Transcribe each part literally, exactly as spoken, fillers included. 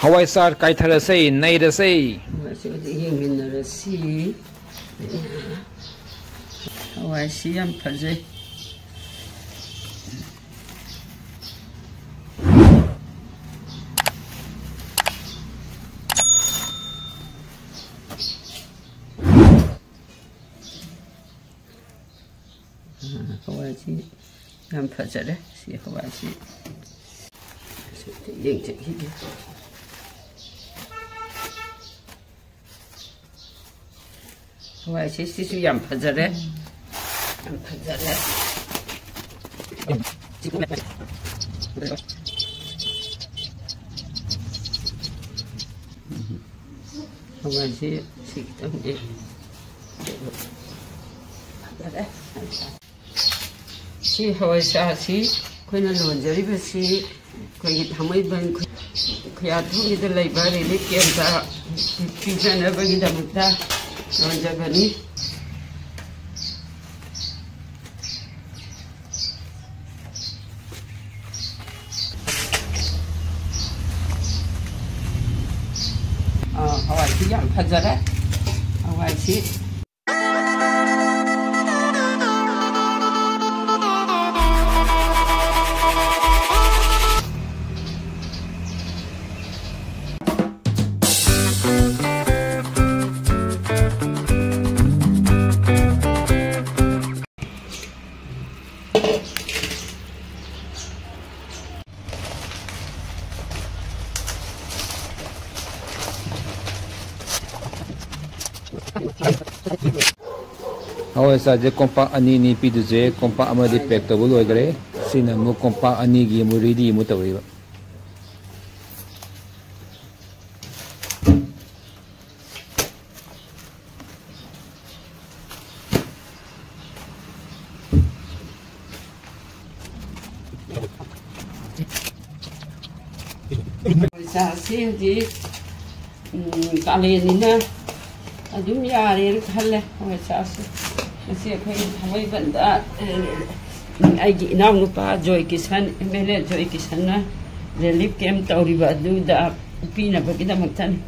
ꯍꯋꯥꯏ ꯆꯥꯔ ꯀꯥꯏꯊꯔꯁꯦ, ꯅꯩꯔꯁꯦ꯫ ꯍꯋꯥꯏꯁꯦ ꯍꯧꯖꯤꯛ ꯌꯦꯡꯃꯤꯟꯅꯔꯁꯤ꯫ ꯍꯋꯥꯏꯁꯤ ꯌꯥꯝ ꯐꯖꯩ꯫ ꯍꯋꯥꯏꯁꯤ ꯌꯥꯝ ꯐꯖꯔꯦ꯫ ꯁꯤ ꯍꯋꯥꯏꯁꯤ ꯌꯦꯡꯖꯈꯤꯒꯦ꯫ ꯍꯋꯥꯏꯁꯤ ꯁꯤꯁꯨ ꯌꯥꯝ ꯐꯖꯔꯦ꯫ ꯌꯥꯝ ꯐꯖꯔꯦ꯫ ꯍꯋꯥꯏꯁꯤ ꯁꯤ ꯈꯤꯇꯪꯗꯤ ꯐꯖꯔꯦ꯫ ꯁꯤ ꯍꯋꯥꯏ ꯆꯥꯔꯁꯤ ꯑꯩꯈꯣꯏꯅ ꯂꯣꯟꯖꯔꯤꯕꯁꯤ ꯑꯩꯈꯣꯏꯒꯤ ꯊꯥꯡꯃꯩꯕꯟ ꯈꯨꯌꯥꯊꯣꯡꯒꯤꯗ ꯂꯩꯕ ꯔꯤꯂꯤꯐ ꯀꯦꯝꯇ ꯄꯤꯖꯅꯕꯒꯤꯗꯃꯛꯇ ꯂꯣꯟꯖꯕꯅꯤ꯫ ꯑꯥ, ꯍꯋꯥꯏꯁꯤ ꯌꯥꯝ ꯐꯖꯔꯦ꯫ ꯍꯋꯥꯏꯁꯤ ꯍꯋꯥꯏ ꯆꯥꯔꯁꯦ ꯀꯣꯝꯄꯥꯛ ꯑꯅꯤ ꯑꯅꯤ ꯄꯤꯗꯣꯏꯁꯦ, ꯀꯣꯝꯄꯥꯛ ꯑꯃꯗꯤ ꯄꯦꯛ ꯇꯧꯕ ꯂꯣꯏꯈꯔꯦ꯫ ꯁꯤꯅ ꯑꯃꯨꯛ ꯀꯣꯝꯄꯥꯛ ꯑꯅꯤꯒꯤ ꯑꯃꯨꯛ ꯔꯦꯗꯤ ꯑꯃꯨꯛ ꯇꯧꯔꯤꯕ꯫ ꯆꯥꯁꯤ ꯍꯧꯖꯤꯛ, ꯎꯝ, ꯀꯥꯂꯦꯟꯅꯤꯅ ꯑꯗꯨꯝ ꯌꯥꯔꯦꯅ ꯈꯜꯂꯦ ꯍꯋꯥꯏ ꯆꯥꯔꯁꯨ꯫ ꯉꯁꯤ ꯑꯩꯈꯣꯏ ꯊꯥꯡꯃꯩꯕꯟꯗ, ꯎꯝ, ꯑꯩꯒꯤ ꯏꯅꯥꯎꯅꯨꯄꯥ Joy Kishan, M L A Joy ꯀꯤꯁꯟꯅ ꯔꯤꯂꯤꯐ ꯀꯦꯝ ꯇꯧꯔꯤꯕ ꯑꯗꯨꯗ ꯄꯤꯅꯕꯒꯤꯗꯃꯛꯇꯅꯤ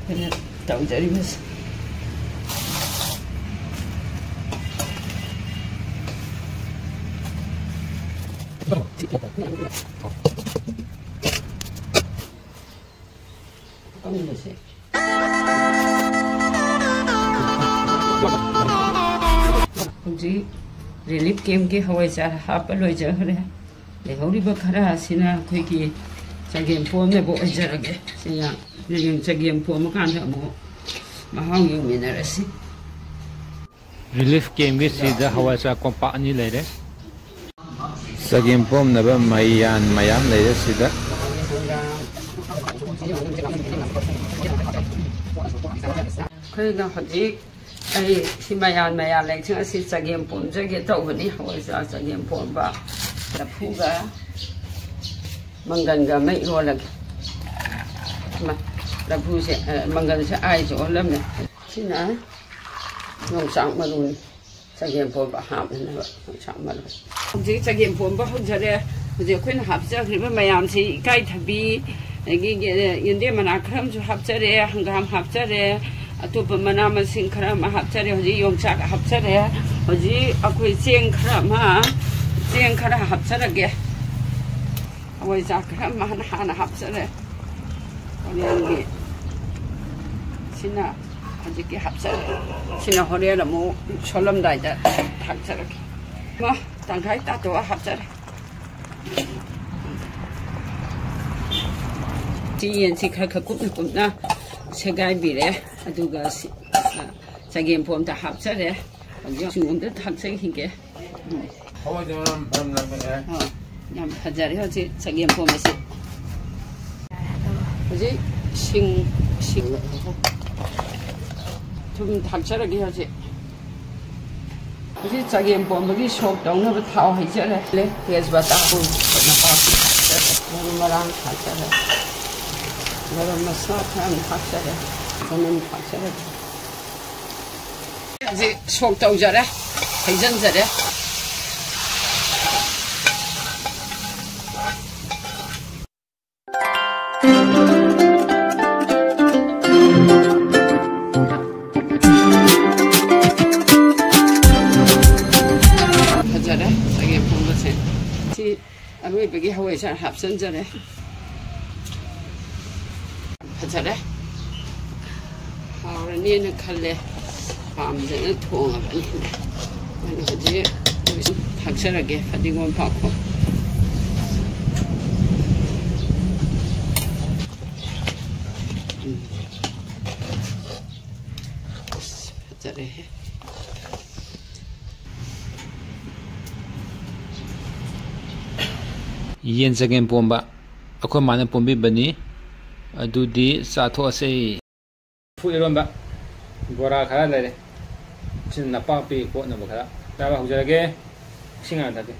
ꯑꯩꯈꯣꯏꯅ ꯇꯧꯖꯔꯤꯕꯁꯦ꯫ ꯑꯀꯪꯕꯁꯦ꯫ ꯍꯧꯖꯤꯛ ꯔꯤꯂꯤꯐ ꯀꯦꯝꯞꯀꯤ ꯍꯋꯥꯏꯖꯥꯔ ꯍꯥꯞꯄ ꯂꯣꯏꯖꯈ꯭ꯔꯦ꯫ ꯂꯩꯍꯧꯔꯤꯕ ꯈꯔ ꯑꯁꯤꯅ ꯑꯩꯈꯣꯏꯒꯤ ꯆꯒꯦꯝ ꯄꯣꯝꯅꯕ ꯑꯣꯏꯖꯔꯒꯦ꯫ ꯁꯤꯅ ꯍꯌꯦꯡ ꯆꯒꯦꯝ ꯄꯣꯝꯃꯀꯥꯟꯗ ꯑꯃꯨꯛ ꯃꯍꯥꯎ ꯌꯦꯡꯃꯤꯟꯅꯔꯁꯤ꯫ ꯔꯤꯂꯤꯐ ꯀꯦꯝꯞꯀꯤ ꯁꯤꯗ ꯍꯋꯥꯏꯖꯥꯔ ꯀꯣꯝꯄꯥꯛ ꯑꯅꯤ ꯂꯩꯔꯦ꯫ ꯆꯒꯦꯝ ꯄꯣꯝꯅꯕ ꯃꯌꯥꯟ ꯃꯌꯥꯝ ꯂꯩꯔꯦ ꯁꯤꯗ꯫ ꯑꯩꯈꯣꯏꯅ ꯍꯧꯖꯤꯛ, ꯑꯩ ꯁꯤ ꯃꯌꯥꯟ ꯃꯌꯥꯟ ꯂꯩꯁꯤꯡ ꯑꯁꯤ ꯆꯒꯦꯝ ꯄꯣꯝꯖꯒꯦ ꯇꯧꯕꯅꯤ꯫ ꯍꯋꯥꯏꯖꯥꯔ ꯆꯒꯦꯝ ꯄꯣꯝꯕ, ꯂꯐꯨꯒ ꯃꯪꯒꯟꯒ ꯑꯃ ꯏꯔꯣꯜꯂꯒꯦ꯫ ꯃ-, ꯂꯐꯨꯁꯦ, ꯑ, ꯃꯪꯒꯟꯁꯦ ꯑꯥꯏꯁꯦ ꯑꯣꯜꯂꯝꯃꯦ꯫ ꯁꯤꯅ ꯌꯣꯡꯆꯥꯛ ꯃꯔꯨꯅꯤ꯫ ꯆꯒꯦꯝ ꯄꯣꯝꯕ ꯍꯥꯞꯅꯅꯕ ꯌꯣꯡꯆꯥꯛ ꯃꯔꯨ꯫ ꯍꯧꯖꯤꯛ ꯆꯒꯦꯝ ꯄꯣꯝꯕ ꯍꯧꯖꯔꯦ꯫ ꯍꯧꯖꯤꯛ ꯑꯩꯈꯣꯏꯅ ꯍꯥꯞꯆꯈ꯭ꯔꯤꯕ ꯃꯌꯥꯝꯁꯤ, ꯏꯀꯥꯏꯊꯕꯤ, ꯑꯗꯒꯤ ꯌꯦꯟꯗꯦꯝ ꯃꯅꯥ ꯈꯔ ꯑꯃꯁꯨ ꯍꯥꯞꯆꯔꯦ, ꯍꯪꯒꯥꯝ ꯍꯥꯞꯆꯔꯦ, ꯑꯇꯣꯞꯄ ꯃꯅꯥ ꯃꯁꯤꯡ ꯈꯔ ꯑꯃ ꯍꯥꯞꯆꯔꯦ꯫ ꯍꯧꯖꯤꯛ ꯌꯣꯡꯆꯥꯛ ꯍꯥꯞꯆꯔꯦ꯫ ꯍꯧꯖꯤꯛ ꯑꯩꯈꯣꯏ ꯆꯦꯡ ꯈꯔ ꯑꯃ, ꯆꯦꯡ ꯈꯔ ꯍꯥꯞꯆꯔꯒꯦ꯫ ꯍꯋꯥꯏꯖꯥꯔ ꯈꯔ ꯑꯃ ꯍꯥꯟꯅ, ꯍꯥꯟꯅ ꯍꯥꯞꯆꯔꯦ꯫ ꯍꯣꯔꯦꯟꯒꯤ ꯁꯤꯅ ꯍꯧꯖꯤꯛꯀꯤ ꯍꯥꯞꯆꯔꯦ꯫ ꯁꯤꯅ ꯍꯣꯔꯦꯟ ꯑꯃꯨꯛ ꯁꯣꯜꯂꯝꯗꯥꯏꯗ ꯊꯥꯛꯆꯔꯒꯦ꯫ ꯃꯥ ꯇꯪꯈꯥꯏ ꯇꯥꯊꯣꯛꯑ ꯍꯥꯞꯆꯔꯦ꯫ ꯁꯤ ꯌꯦꯟꯁꯤ ꯈꯔ ꯈꯔ ꯀꯨꯞꯅ ꯀꯨꯞꯅ ꯁꯦꯒꯥꯏꯕꯤꯔꯦ꯫ ꯑꯗꯨꯒ ꯁꯤ, ꯑ, ꯆꯒꯦꯝ ꯄꯣꯝꯗ ꯍꯥꯞꯆꯔꯦ꯫ ꯍꯧꯖꯤꯛ ꯁꯤꯡ ꯑꯝꯇ ꯊꯥꯛꯆꯈꯤꯒꯦ꯫ ꯎꯝ꯫ ꯍꯋꯥꯏꯖꯥꯔ ꯃꯅꯝ ꯅꯝꯃꯛꯑꯦ꯫ ꯑꯣ, ꯌꯥꯝ ꯐꯖꯔꯦ ꯍꯧꯖꯤꯛ ꯆꯒꯦꯝ ꯄꯣꯝꯕꯁꯤ꯫ ꯍꯧꯖꯤꯛ ꯁꯤꯡ, ꯁꯤꯡ ꯊꯨꯝ ꯊꯥꯛꯆꯔꯒꯦ ꯍꯧꯖꯤꯛ꯫ ꯍꯧꯖꯤꯛ ꯆꯒꯦꯝ ꯄꯣꯝꯕꯒꯤ ꯁꯣꯛ ꯇꯧꯅꯕ ꯊꯥꯎ ꯍꯩꯖꯔꯦ꯫ ꯇꯦꯖꯄꯇꯥ, ꯅꯄꯥꯛꯄꯤ ꯊꯥꯛꯆꯔꯦ꯫ ꯃꯔꯨ ꯃꯔꯥꯡ ꯊꯥꯛꯆꯔꯦ꯫ ꯒꯔꯝ ꯃꯁꯂꯥ ꯈꯔ ꯑꯃ ꯊꯥꯛꯆꯔꯦ꯫ ꯆꯅꯝ ꯊꯥꯛꯆꯔꯒꯦ꯫ ꯍꯧꯖꯤꯛ ꯁꯣꯛ ꯇꯧꯖꯔꯦ, ꯍꯩꯖꯤꯟꯖꯔꯦ꯫ ꯄꯩꯁꯥ ꯍꯥꯞꯆꯤꯟꯖꯔꯦ꯫ ꯐꯖꯔꯦ꯫ ꯍꯥꯎꯔꯅꯤꯅ ꯈꯜꯂꯦ꯫ ꯄꯥꯝꯖꯅ ꯊꯣꯡꯉꯕꯅꯤꯅ꯫ ꯑꯗꯨ ꯍꯧꯖꯤꯛ ꯊꯥꯛꯆꯔꯒꯦ ꯐꯗꯤꯒꯣꯝ ꯄꯥꯛꯈꯣꯝ꯫ ꯎꯝ꯫ ꯑꯁ, ꯐꯖꯔꯦꯍꯦ꯫ ꯌꯦꯟ ꯆꯒꯦꯝ ꯄꯣꯝꯕ ꯑꯩꯈꯣꯏ ꯃꯥꯅ ꯄꯣꯝꯕꯤꯕꯅꯤ꯫ ꯑꯗꯨꯗꯤ ꯆꯥꯊꯣꯛꯑꯁꯦ꯫ ꯂꯐꯨ ꯏꯔꯣꯟꯕ, ꯕꯣꯔꯥ ꯈꯔ ꯂꯩꯔꯦ꯫ ꯁꯤꯅ ꯅꯄꯥꯛꯄꯤ ꯀꯣꯠꯅꯕ ꯈꯔ꯫ ꯆꯥꯕ ꯍꯧꯖꯔꯒꯦ꯫ ꯏꯁꯤꯡ ꯍꯥꯟꯅ ꯊꯛꯀꯦ꯫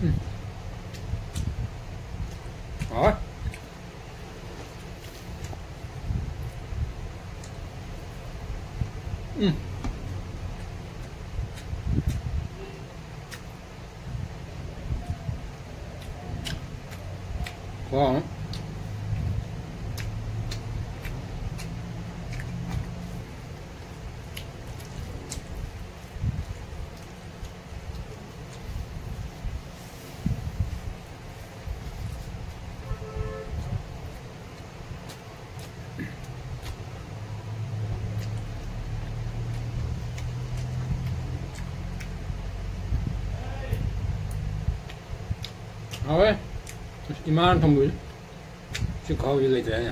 ꯎꯝ꯫ ꯍꯥꯎꯋꯦ꯫ ꯎꯝ꯫ ꯈꯨꯍꯥꯎ ꯑꯃ꯫ ꯍꯥꯎꯋꯦ꯫ ꯑꯁ, ꯏꯃꯥꯅ ꯊꯣꯡꯕꯁꯦ ꯁꯤ ꯈꯨꯍꯥꯎꯁꯤ ꯂꯩꯇ꯭ꯔꯦꯅꯦ꯫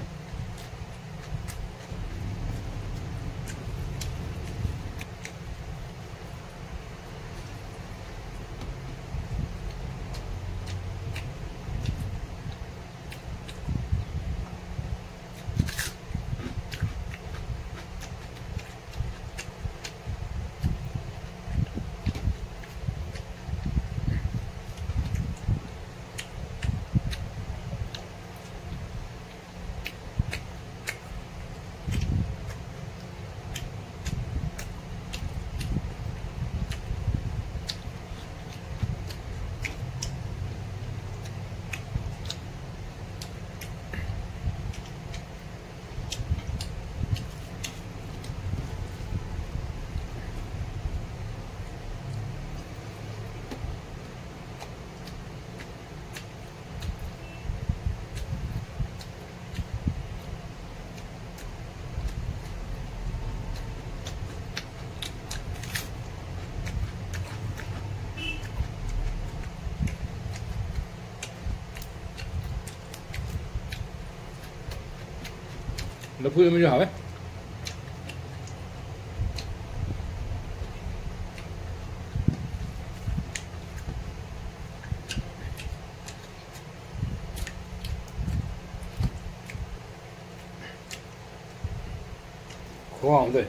ꯂꯐꯨ ꯏꯔꯣꯟꯕꯁꯨ ꯍꯥꯎꯋꯦ꯫ ꯈꯨꯍꯥꯎ ꯑꯃ ꯇꯧꯋꯦ꯫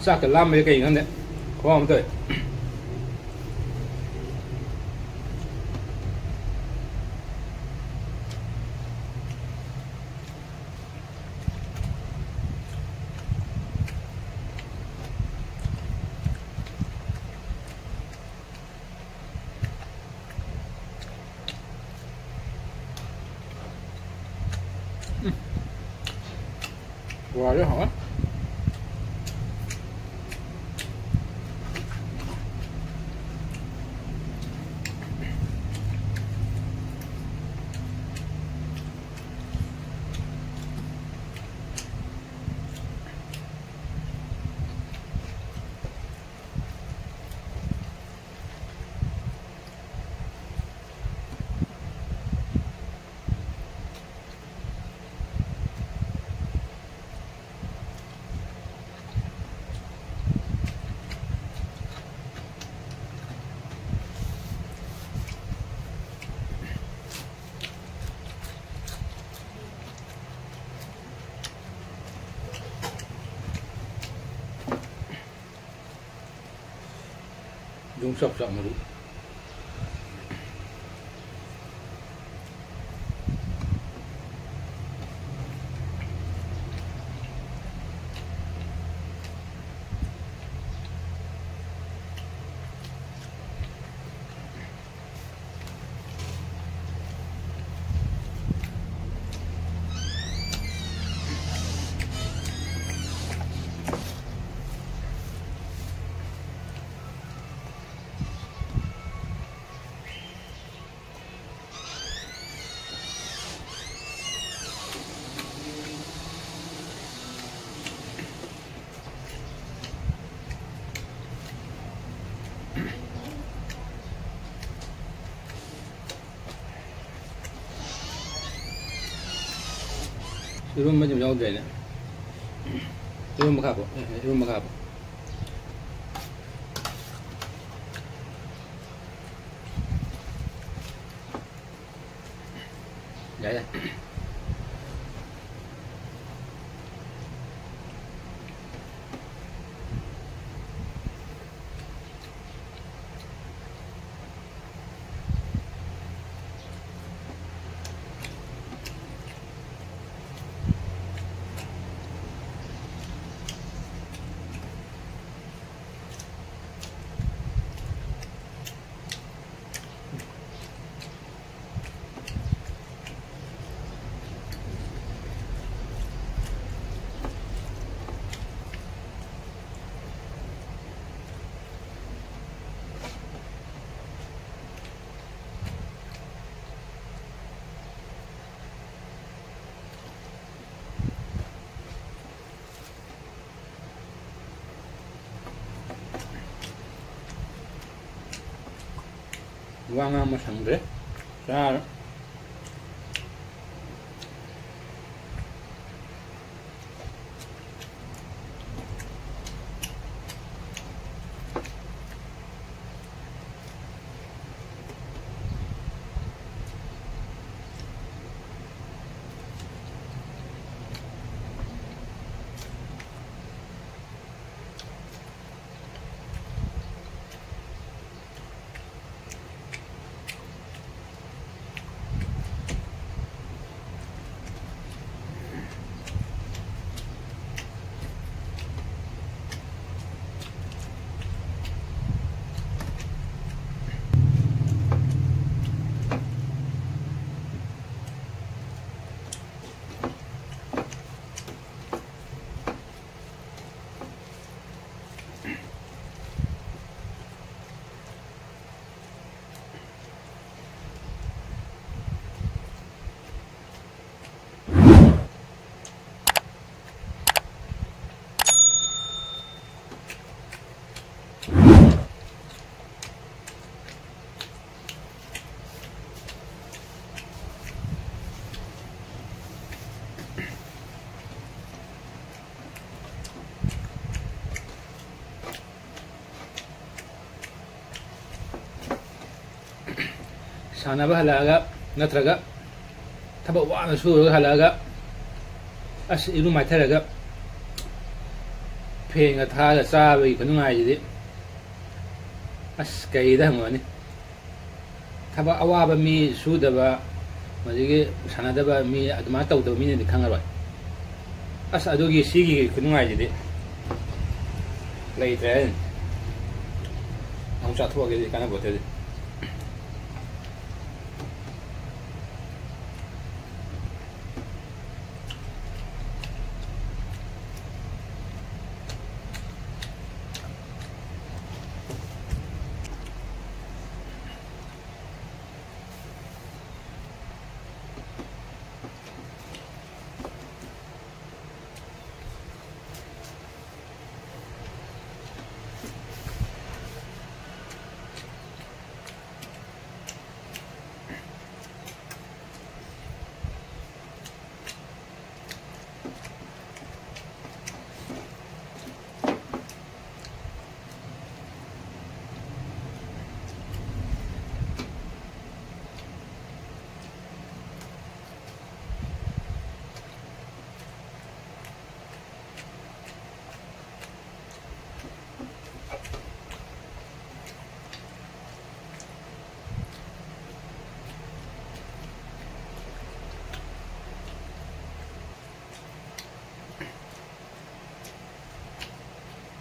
ꯆꯥꯛꯀ ꯂꯥꯝꯕꯩ ꯀꯩ ꯈꯪꯗꯦ꯫ ꯈꯨꯍꯥꯎ ꯑꯃ ꯇꯧꯋꯦ꯫ ꯎꯝ꯫ ꯕꯣꯔꯥꯁꯨ ꯍꯥꯎꯋꯦ꯫ ꯌꯣꯡꯆꯥꯛ ꯆꯥꯛ ꯃꯔꯨ꯫ ꯏꯔꯣꯟꯕꯗꯤ ꯌꯥꯎꯗ꯭ꯔꯦꯅꯦ꯫ ꯏꯔꯣꯟꯕ ꯈꯥꯕ꯫ ꯑꯦ, ꯏꯔꯣꯟꯕ ꯈꯥꯕ꯫ ꯌꯥꯏ, ꯌꯥꯏ꯫ ꯋꯥ ꯉꯥꯡꯕ ꯁꯪꯗ꯭ꯔꯦ꯫ ꯆꯥꯔꯣ꯫ ꯁꯥꯟꯅꯕ ꯍꯜꯂꯛꯑꯒ ꯅꯠꯇ꯭ꯔꯒ ꯊꯕꯛ ꯋꯥꯅ ꯁꯨꯔꯒ ꯍꯜꯂꯛꯑꯒ ꯑꯁ ꯏꯔꯨ ꯃꯥꯏꯊꯔꯒ ꯐꯦꯟꯒ ꯊꯥꯔꯒ ꯆꯥꯕꯒꯤ ꯈꯨꯅꯨꯡꯉꯥꯏꯁꯤꯗꯤ ꯑꯁ ꯀꯩꯗ ꯍꯪꯉꯨꯔꯅꯤ? ꯊꯕꯛ ꯑꯋꯥꯕ ꯃꯤ ꯁꯨꯗꯕ, ꯑꯗꯒꯤ ꯁꯥꯟꯅꯗꯕ ꯃꯤ, ꯑꯗꯨꯃꯥꯏꯅ ꯇꯧꯗꯕ ꯃꯤꯅꯗꯤ ꯈꯪꯉꯔꯣꯏ꯫ ꯑꯁ ꯑꯗꯨꯒꯤ ꯁꯤꯒꯤ ꯈꯨꯅꯨꯡꯉꯥꯏꯁꯤꯗꯤ ꯂꯩꯇ꯭ꯔꯦ ꯍꯥꯏꯅꯤ꯫ ꯑꯃꯨꯛ ꯆꯥꯊꯣꯛꯑꯒꯦ ꯀꯥꯟꯅꯕ ꯄꯣꯠꯇꯦ꯫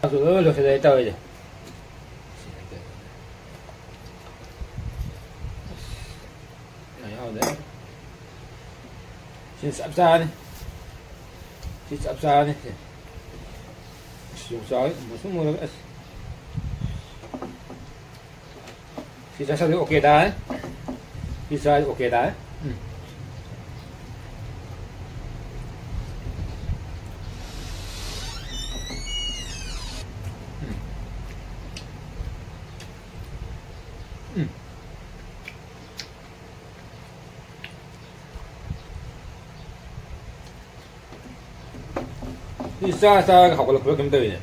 ꯆꯥꯛꯁꯨ ꯂꯣꯏ ꯂꯣꯏꯁꯤꯜꯂꯛꯑꯦ ꯇꯧꯔꯤꯁꯦ꯫ ꯌꯥꯎꯗꯦ꯫ ꯁꯤ ꯆꯞ ꯆꯥꯔꯅꯤ꯫ ꯁꯤ ꯆꯞ ꯆꯥꯔꯅꯤ꯫ ꯑꯁ, ꯌꯣꯡꯆꯥꯛ ꯃꯨꯁꯨꯛ ꯃꯨꯔꯒ ꯑꯁ꯫ ꯁꯤ ꯆꯥꯁꯜꯂꯤ, ꯑꯣꯀꯦ ꯇꯥꯔꯦ꯫ ꯁꯤ ꯆꯥꯔꯗꯤ ꯑꯣꯀꯦ ꯇꯥꯔꯦ꯫ ꯎꯝ꯫ ꯎꯝ꯫ ꯎꯝ꯫ ꯁꯤ ꯆꯥ ꯆꯥꯔꯒ ꯍꯧꯒꯠꯂꯛꯄ꯭ꯔꯥ ꯀꯩꯅꯣꯝ ꯇꯧꯋꯤꯅꯦ꯫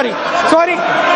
Sorry.